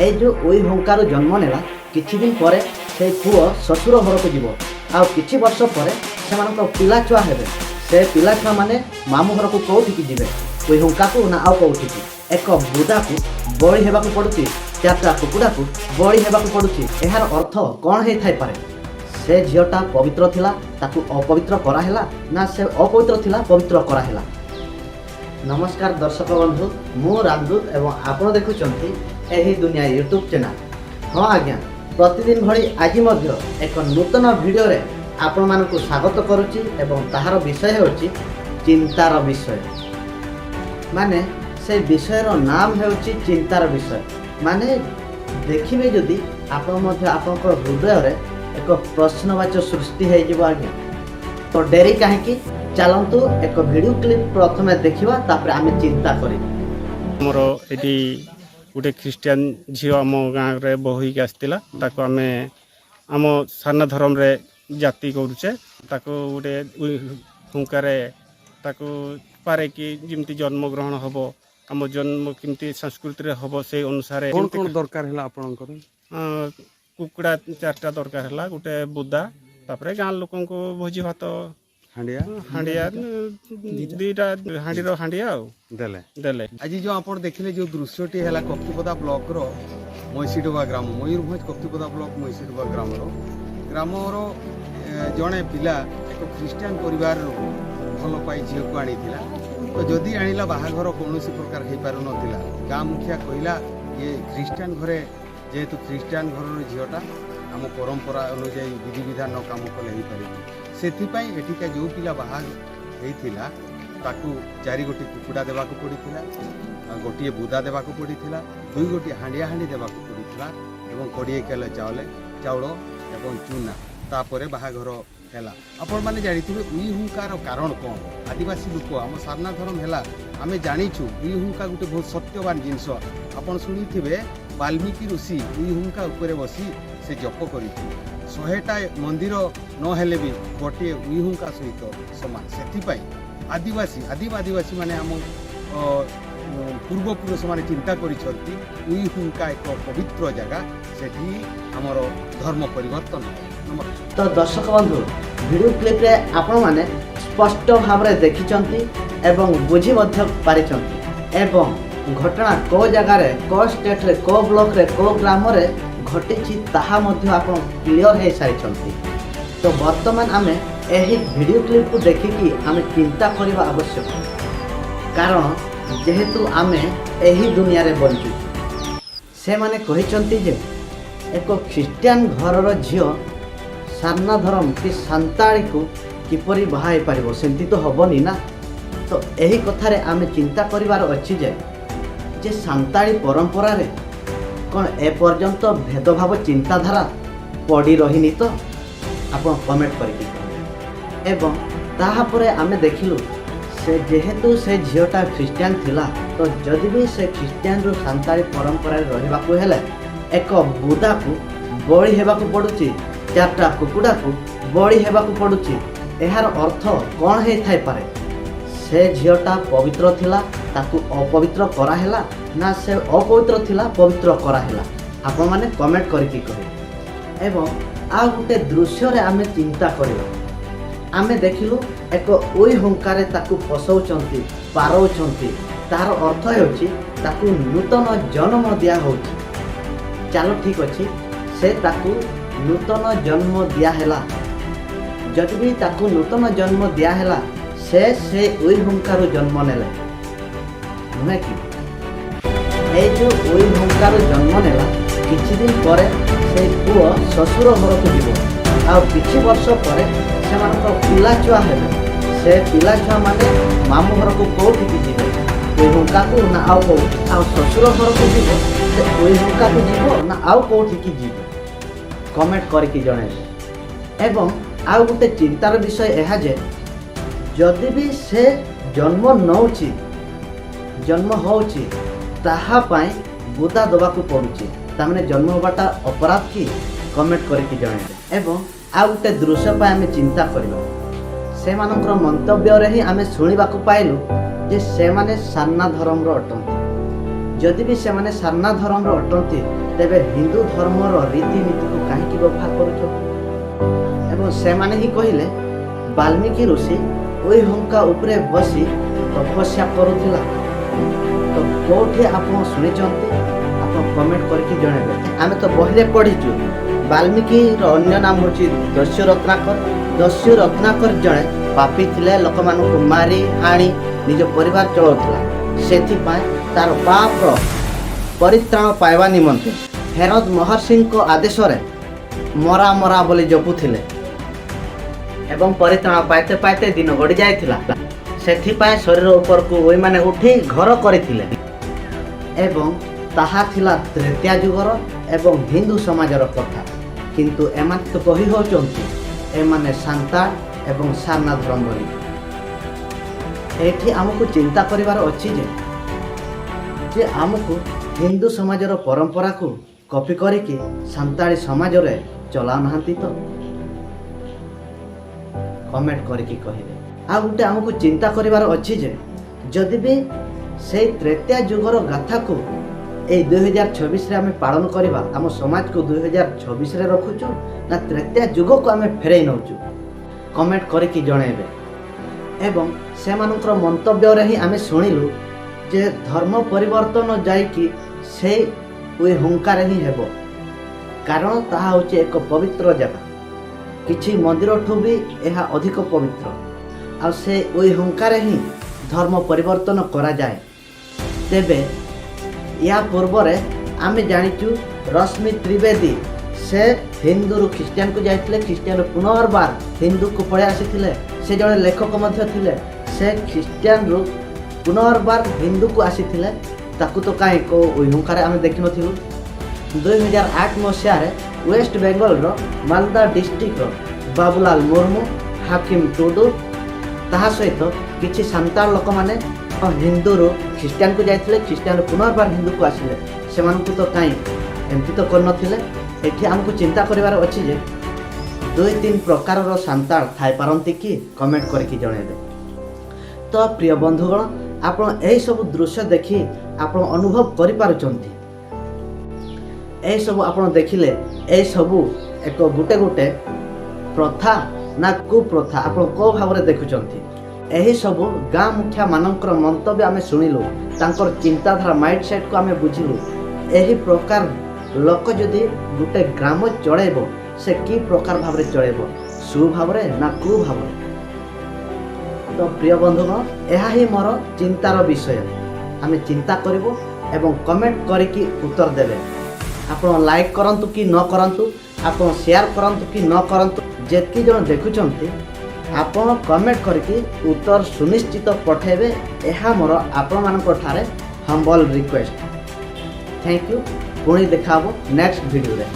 ଏଇ ଯେଉଁ ଉଇ ହୁଙ୍କାରୁ ଜନ୍ମ ନେଲା, କିଛି ଦିନ ପରେ ସେଇ ପୁଅ ଶ୍ୱଶୁର ଘରକୁ ଯିବ ଆଉ କିଛି ବର୍ଷ ପରେ ସେମାନଙ୍କ ପିଲା ଛୁଆ ହେବେ। ସେ ପିଲା ଛୁଆମାନେ ମାମୁଁ ଘରକୁ କେଉଁଠିକି ଯିବେ? ଉଇ ହୁଙ୍କାକୁ ନା ଆଉ କେଉଁଠିକି? ଏକ ବୁଦାକୁ ବଳି ହେବାକୁ ପଡ଼ୁଛି, ଚାରିଟା କୁକୁଡ଼ାକୁ ବଳି ହେବାକୁ ପଡ଼ୁଛି। ଏହାର ଅର୍ଥ କ'ଣ ହେଇଥାଇପାରେ? ସେ ଝିଅଟା ପବିତ୍ର ଥିଲା, ତାକୁ ଅପବିତ୍ର କରାହେଲା, ନା ସେ ଅପବିତ୍ର ଥିଲା, ପବିତ୍ର କରାହେଲା? ନମସ୍କାର ଦର୍ଶକ ବନ୍ଧୁ, ମୁଁ ରାମଦୂତ ଏବଂ ଆପଣ ଦେଖୁଛନ୍ତି ଏହି ଦୁନିଆ ୟୁଟ୍ୟୁବ୍ ଚ୍ୟାନେଲ୍। ହଁ ଆଜ୍ଞା, ପ୍ରତିଦିନ ଭଳି ଆଜି ମଧ୍ୟ ଏକ ନୂତନ ଭିଡ଼ିଓରେ ଆପଣମାନଙ୍କୁ ସ୍ୱାଗତ କରୁଛି ଏବଂ ତାହାର ବିଷୟ ହେଉଛି ଚିନ୍ତାର ବିଷୟ। ମାନେ ସେ ବିଷୟର ନାମ ହେଉଛି ଚିନ୍ତାର ବିଷୟ। ମାନେ ଦେଖିବେ ଯଦି ଆପଣ ମଧ୍ୟ ଆପଣଙ୍କ ହୃଦୟରେ ଏକ ପ୍ରଶ୍ନବାଚୀ ସୃଷ୍ଟି ହେଇଯିବ ଆଜ୍ଞା। ତ ଡେରି କାହିଁକି? ଚାଲନ୍ତୁ, ଏକ ଭିଡ଼ିଓ କ୍ଲିପ୍ ପ୍ରଥମେ ଦେଖିବା, ତାପରେ ଆମେ ଚିନ୍ତା କରିବା। ଆମର ଏଠି ଗୋଟେ ଖ୍ରୀଷ୍ଟିଆନ ଝିଅ ଆମ ଗାଁରେ ବୋହୂ ହେଇକି ଆସିଥିଲା। ତାକୁ ଆମେ ଆମ ସାରନା ଧର୍ମରେ ଜାତି କରୁଛେ। ତାକୁ ଗୋଟେ ହୁଙ୍କାରେ ତାକୁ ପାରେକି ଯେମିତି ଜନ୍ମଗ୍ରହଣ ହେବ, ଆମ ଜନ୍ମ କେମିତି ସଂସ୍କୃତିରେ ହେବ, ସେଇ ଅନୁସାରେ। କ'ଣ କ'ଣ ଦରକାର ହେଲା ଆପଣଙ୍କର? କୁକୁଡ଼ା ଚାରିଟା ଦରକାର ହେଲା, ଗୋଟେ ବୁଦା, ତାପରେ ଗାଁ ଲୋକଙ୍କୁ ଭୋଜି ଭାତ। ହାଣ୍ଡିଆ। ହାଣ୍ଡିଆ 2ଟା ହାଣ୍ଡିର ହାଣ୍ଡିଆ ଆଉ ଦେଲେ। ଦେଲେ। ଆଜି ଯେଉଁ ଆପଣ ଦେଖିଲେ, ଯେଉଁ ଦୃଶ୍ୟଟି ହେଲା କପ୍ତିପଦା ବ୍ଲକର ମଇଁଷିଡୁବା ଗ୍ରାମ, ମୟୂରଭଞ୍ଜ କପ୍ତିପଦା ବ୍ଲକ ମଇଁଷିଡୁବା ଗ୍ରାମର ଜଣେ ପିଲା ଏକ ଖ୍ରୀଷ୍ଟିଆନ ପରିବାରରୁ ଭଲ ପାଇ ଝିଅକୁ ଆଣିଥିଲା। ତ ଯଦି ଆଣିଲା, ବାହାଘର କୌଣସି ପ୍ରକାର ହେଇପାରୁନଥିଲା। ଗାଁ ମୁଖିଆ କହିଲା, ଇଏ ଖ୍ରୀଷ୍ଟିଆନ ଘରେ, ଯେହେତୁ ଖ୍ରୀଷ୍ଟିଆନ ଘରର ଝିଅଟା, ଆମ ପରମ୍ପରା ଅନୁଯାୟୀ ବିଧିବିଧାନ କାମ କଲେ ହେଇପାରିବ। ସେଥିପାଇଁ ଏଠିକା ଯେଉଁ ପିଲା ବାହା ହେଇଥିଲା, ତାକୁ ଚାରି ଗୋଟି କୁକୁଡ଼ା ଦେବାକୁ ପଡ଼ିଥିଲା ଆଉ ଗୋଟିଏ ବୁଦା ଦେବାକୁ ପଡ଼ିଥିଲା, ଦୁଇ ଗୋଟି ହାଣ୍ଡିଆ ହାଣ୍ଡି ଦେବାକୁ ପଡ଼ିଥିଲା ଏବଂ 20 କିଲୋ ଚାଉଳ ଏବଂ ଚୁନା। ତାପରେ ବାହାଘର ହେଲା। ଆପଣମାନେ ଜାଣିଥିବେ ଉଇ ହୁଙ୍କାର କାରଣ କ'ଣ। ଆଦିବାସୀ ଲୋକ, ଆମ ସାରନା ଧର୍ମ ହେଲା, ଆମେ ଜାଣିଛୁ ଉଇ ହୁଙ୍କା ଗୋଟେ ବହୁତ ସତ୍ୟବାନ ଜିନିଷ। ଆପଣ ଶୁଣିଥିବେ, ବାଲ୍ମୀକି ଋଷି ଉଇ ହୁଙ୍କା ଉପରେ ବସି ସେ ଜପ କରିଥିଲେ। 100ଟା ମନ୍ଦିର ନହେଲେ ବି ଗୋଟିଏ ଉଇ ହୁଙ୍କା ସହିତ ସମାନ। ସେଥିପାଇଁ ଆଦିବାସୀ ଆଦିମ ଆଦିବାସୀମାନେ, ଆମ ପୂର୍ବପୁରୁଷମାନେ ଚିନ୍ତା କରିଛନ୍ତି, ଉଇ ହୁଙ୍କା ଏକ ପବିତ୍ର ଜାଗା, ସେଠି ଆମର ଧର୍ମ ପରିବର୍ତ୍ତନ ହେବ। ନମସ୍କାର। ତ ଦର୍ଶକ ବନ୍ଧୁ, ଭିଡ଼ିଓ କ୍ଲିପ୍ରେ ଆପଣମାନେ ସ୍ପଷ୍ଟ ଭାବରେ ଦେଖିଛନ୍ତି ଏବଂ ବୁଝି ମଧ୍ୟ ପାରିଛନ୍ତି ଏବଂ ଘଟଣା କେଉଁ ଜାଗାରେ, କେଉଁ ଷ୍ଟେଟ୍ରେ, କେଉଁ ବ୍ଲକରେ, କେଉଁ ଗ୍ରାମରେ ଘଟିଛି, ତାହା ମଧ୍ୟ ଆପଣ କ୍ଲିଅର୍ ହେଇସାରିଛନ୍ତି। ତ ବର୍ତ୍ତମାନ ଆମେ ଏହି ଭିଡ଼ିଓ କ୍ଲିପ୍କୁ ଦେଖିକି ଆମେ ଚିନ୍ତା କରିବା ଆବଶ୍ୟକ, କାରଣ ଯେହେତୁ ଆମେ ଏହି ଦୁନିଆରେ ବଞ୍ଚୁଛୁ। ସେମାନେ କହିଛନ୍ତି ଯେ ଏକ ଖ୍ରୀଷ୍ଟିଆନ ଘରର ଝିଅ ସାରନା ଧରମ କି ସାନ୍ତାଳୀକୁ କିପରି ବାହା ହେଇପାରିବ? ସେମିତି ତ ହେବନି ନା। ତ ଏହି କଥାରେ ଆମେ ଚିନ୍ତା କରିବାର ଅଛି ଯେ ସାନ୍ତାଳୀ ପରମ୍ପରାରେ କ'ଣ ଏପର୍ଯ୍ୟନ୍ତ ଭେଦଭାବ ଚିନ୍ତାଧାରା ପଡ଼ି ରହିନି ତ? ଆପଣ କମେଣ୍ଟ କରିକି କହିବେ। ଏବଂ ତାହାପରେ ଆମେ ଦେଖିଲୁ, ସେ ଯେହେତୁ ସେ ଝିଅଟା ଖ୍ରୀଷ୍ଟିଆନ ଥିଲା, ତ ଯଦି ବି ସେ ଖ୍ରୀଷ୍ଟିଆନରୁ ସାନ୍ତାଳୀ ପରମ୍ପରାରେ ରହିବାକୁ ହେଲେ ଏକ ବୁଦାକୁ ବଳି ହେବାକୁ ପଡ଼ୁଛି, ଚାରିଟା କୁକୁଡ଼ାକୁ ବଳି ହେବାକୁ ପଡ଼ୁଛି। ଏହାର ଅର୍ଥ କ'ଣ ହେଇଥାଇପାରେ? ସେ ଝିଅଟା ପବିତ୍ର ଥିଲା, ତାକୁ ଅପବିତ୍ର କରାହେଲା, ନା ସେ ଅପବିତ୍ର ଥିଲା, ପବିତ୍ର କରାହେଲା? ଆପଣମାନେ କମେଣ୍ଟ କରିକି କହିବେ। ଏବଂ ଆଉ ଗୋଟେ ଦୃଶ୍ୟରେ ଆମେ ଚିନ୍ତା କରିବା। ଆମେ ଦେଖିଲୁ ଏକ ଉଇ ହୁଙ୍କାରେ ତାକୁ ପଶଉଛନ୍ତି, ପାରଉଛନ୍ତି। ତାର ଅର୍ଥ ହେଉଛି ତାକୁ ନୂତନ ଜନ୍ମ ଦିଆହେଉଛି। ଚାଲ, ଠିକ୍ ଅଛି, ସେ ତାକୁ ନୂତନ ଜନ୍ମ ଦିଆହେଲା। ଯଦି ବି ତାକୁ ନୂତନ ଜନ୍ମ ଦିଆହେଲା, ସେ ସେ ଉଇ ହୁଙ୍କାରୁ ଜନ୍ମ ନେଲେ, ନୁହେଁ କି? ଏଇ ଯେଉଁ ଉଇ ହୁଙ୍କାରୁ ଜନ୍ମ ନେଲା, କିଛି ଦିନ ପରେ ସେଇ ପୁଅ ଶ୍ୱଶୁର ଘରକୁ ଯିବ ଆଉ କିଛି ବର୍ଷ ପରେ ସେମାନଙ୍କ ପିଲା ଛୁଆ ହେବେ। ସେ ପିଲା ଛୁଆମାନେ ମାମୁଁ ଘରକୁ କେଉଁଠିକି ଯିବେ? ଉଇ ହୁଙ୍କାକୁ ନା ଆଉ କେଉଁଠି? ଆଉ ଶ୍ୱଶୁର ଘରକୁ ଯିବ, ସେ ଉଇ ହୁଙ୍କାକୁ ଯିବ ନା ଆଉ କେଉଁଠିକି ଯିବ? କମେଣ୍ଟ କରିକି ଜଣାଇବେ। ଏବଂ ଆଉ ଗୋଟେ ଚିନ୍ତାର ବିଷୟ ଏହା ଯେ ଯଦି ବି ସେ ଜନ୍ମ ନେଉଛି, ଜନ୍ମ ହେଉଛି, ତାହା ପାଇଁ ବୁଦା ଦେବାକୁ ପଡ଼ୁଛି, ତାମାନେ ଜନ୍ମ ହେବାଟା ଅପରାଧ କି? କମେଣ୍ଟ କରିକି ଜଣାଇବେ। ଏବଂ ଆଉ ଗୋଟେ ଦୃଶ୍ୟ ପାଇଁ ଆମେ ଚିନ୍ତା କରିବା। ସେମାନଙ୍କର ମନ୍ତବ୍ୟରେ ହିଁ ଆମେ ଶୁଣିବାକୁ ପାଇଲୁ ଯେ ସେମାନେ ସାରନା ଧର୍ମର ଅଟନ୍ତି। ଯଦି ବି ସେମାନେ ସାରନା ଧର୍ମର ଅଟନ୍ତି, ତେବେ ହିନ୍ଦୁ ଧର୍ମର ରୀତିନୀତିକୁ କାହିଁକି ବ୍ୟବହାର କରୁଛନ୍ତି? ଏବଂ ସେମାନେ ହିଁ କହିଲେ, ବାଲ୍ମୀକି ଋଷି ଉଇ ହୁଙ୍କା ଉପରେ ବସି ତପସ୍ୟା କରୁଥିଲା। ତ କେଉଁଠି ଆପଣ ଶୁଣିଛନ୍ତି? ଆପଣ କମେଣ୍ଟ କରିକି ଜଣାଇବେ। ଆମେ ତ ବହିରେ ପଢ଼ିଛୁ, ବାଲ୍ମୀକିର ଅନ୍ୟ ନାମ ହେଉଛି ଦସ୍ୟୁ ରତ୍ନାକର। ଦସ୍ୟୁ ରତ୍ନାକର ଜଣେ ପାପୀ ଥିଲେ। ଲୋକମାନଙ୍କୁ ମାରି ହାଣି ନିଜ ପରିବାର ଚଳାଉଥିଲା। ସେଥିପାଇଁ ତାର ପାପର ପରିତ୍ରାଣ ପାଇବା ନିମନ୍ତେ ହେରଦ ମହର୍ଷିଙ୍କ ଆଦେଶରେ ମରା ମରା ବୋଲି ଜପୁଥିଲେ ଏବଂ ପରିତ୍ରାଣ ପାଇତେ ପାଇତେ ଦିନ ଗଡ଼ି ଯାଇଥିଲା। ସେଥିପାଇଁ ଶରୀର ଉପରକୁ ଉଇମାନେ ଉଠି ଘର କରିଥିଲେ ଏବଂ ତାହା ଥିଲା ତ୍ରେତୟା ଯୁଗର ଏବଂ ହିନ୍ଦୁ ସମାଜର କଥା। କିନ୍ତୁ ଏମାନେ ତ କହି ହେଉଛନ୍ତି ଏମାନେ ସାନ୍ତାଳ ଏବଂ ସାରନା ଧର୍ମ ବୋଲି। ଏଠି ଆମକୁ ଚିନ୍ତା କରିବାର ଅଛି ଯେ ଆମକୁ ହିନ୍ଦୁ ସମାଜର ପରମ୍ପରାକୁ କପି କରିକି ସାନ୍ତାଳୀ ସମାଜରେ ଚଲାଉନାହାନ୍ତି ତ? କମେଣ୍ଟ କରିକି କହିବେ। ଆଉ ଗୋଟେ ଆମକୁ ଚିନ୍ତା କରିବାର ଅଛି ଯେ ଯଦି ବି ସେଇ ତ୍ରେତୟା ଯୁଗର ଗାଥାକୁ ଏଇ 2026ରେ ଆମେ ପାଳନ କରିବା, ଆମ ସମାଜକୁ 2026ରେ ରଖୁଛୁ ନା ତ୍ରେତୟା ଯୁଗକୁ ଆମେ ଫେରେଇ ନେଉଛୁ? କମେଣ୍ଟ କରିକି ଜଣାଇବେ। ଏବଂ ସେମାନଙ୍କର ମନ୍ତବ୍ୟରେ ହିଁ ଆମେ ଶୁଣିଲୁ ଯେ ଧର୍ମ ପରିବର୍ତ୍ତନ ଯାଇକି ସେଇ ଉଇ ହୁଙ୍କାରେ ହିଁ ହେବ, କାରଣ ତାହା ହେଉଛି ଏକ ପବିତ୍ର ଜାଗା। କିଛି ମନ୍ଦିରଠୁ ବି ଏହା ଅଧିକ ପବିତ୍ର। ଆଉ ସେ ଉଇ ହୁଙ୍କାରେ ହିଁ ଧର୍ମ ପରିବର୍ତ୍ତନ କରାଯାଏ। ତେବେ ୟା ପୂର୍ବରେ ଆମେ ଜାଣିଛୁ, ରଶ୍ମି ତ୍ରିବେଦୀ, ସେ ହିନ୍ଦୁରୁ ଖ୍ରୀଷ୍ଟିଆନକୁ ଯାଇଥିଲେ, ଖ୍ରୀଷ୍ଟିଆନରୁ ପୁନର୍ବାର ହିନ୍ଦୁକୁ ପଳେଇ ଆସିଥିଲେ। ସେ ଜଣେ ଲେଖକ ମଧ୍ୟ ଥିଲେ। ସେ ଖ୍ରୀଷ୍ଟିଆନରୁ ପୁନର୍ବାର ହିନ୍ଦୁକୁ ଆସିଥିଲେ। ତାକୁ ତ କାହିଁ କେଉଁ ଉଇ ହୁଙ୍କାରେ ଆମେ ଦେଖିନଥିଲୁ। 2008 ମସିହାରେ ୱେଷ୍ଟ ବେଙ୍ଗଲର ମାଲଦା ଡିଷ୍ଟ୍ରିକ୍ଟର ବାବୁଲାଲ ମୁର୍ମୁ, ହାକିମ ଟୁଡୁ, ତାହା ସହିତ କିଛି ସାନ୍ତାଳ ଲୋକମାନେ ହିନ୍ଦୁରୁ ଖ୍ରୀଷ୍ଟିଆନକୁ ଯାଇଥିଲେ, ଖ୍ରୀଷ୍ଟିଆନରୁ ପୁନର୍ବାର ହିନ୍ଦୁକୁ ଆସିଲେ। ସେମାନଙ୍କୁ ତ କାହିଁ ଏମିତି ତ କରିନଥିଲେ। ଏଠି ଆମକୁ ଚିନ୍ତା କରିବାର ଅଛି ଯେ ଦୁଇ ତିନି ପ୍ରକାରର ସାନ୍ତାଳ ଥାଇପାରନ୍ତି କି? କମେଣ୍ଟ କରିକି ଜଣାଇବେ। ତ ପ୍ରିୟ ବନ୍ଧୁଗଣ, ଆପଣ ଏହିସବୁ ଦୃଶ୍ୟ ଦେଖି ଆପଣ ଅନୁଭବ କରିପାରୁଛନ୍ତି। ଏହିସବୁ ଆପଣ ଦେଖିଲେ, ଏହିସବୁ ଏକ ଗୋଟେ ଗୋଟେ ପ୍ରଥା ନା କୁପ୍ରଥା? ଆପଣ କେଉଁ ଭାବରେ ଦେଖୁଛନ୍ତି? ଏହିସବୁ ଗାଁ ମୁଖିଆ ମାନଙ୍କର ମନ୍ତବ୍ୟ ଆମେ ଶୁଣିଲୁ, ତାଙ୍କର ଚିନ୍ତାଧାରା, ମାଇଣ୍ଡ ସେଟ୍କୁ ଆମେ ବୁଝିଲୁ। ଏହି ପ୍ରକାର ଲୋକ ଯଦି ଗୋଟେ ଗ୍ରାମ ଚଳେଇବ, ସେ କି ପ୍ରକାର ଭାବରେ ଚଳେଇବ? ସୁଭାବରେ ନା କୁଭାବରେ? ତ ପ୍ରିୟ ବନ୍ଧୁଗଣ, ଏହା ହିଁ ମୋର ଚିନ୍ତାର ବିଷୟ। ଆମେ ଚିନ୍ତା କରିବୁ ଏବଂ କମେଣ୍ଟ କରିକି ଉତ୍ତର ଦେବେ। ଆପଣ ଲାଇକ୍ କରନ୍ତୁ କି ନ କରନ୍ତୁ, ଆପଣ ସେୟାର କରନ୍ତୁ କି ନ କରନ୍ତୁ, ଯେତିକି ଜଣ ଦେଖୁଛନ୍ତି, ଆପଣ କମେଣ୍ଟ କରିକି ଉତ୍ତର ସୁନିଶ୍ଚିତ ପଠାଇବେ। ଏହା ମୋର ଆପଣମାନଙ୍କ ଠାରେ ହମ୍ବଲ୍ ରିକ୍ୱେଷ୍ଟ। Thank you. ପୁଣି ଦେଖା ହେବ ନେକ୍ସଟ ଭିଡ଼ିଓରେ।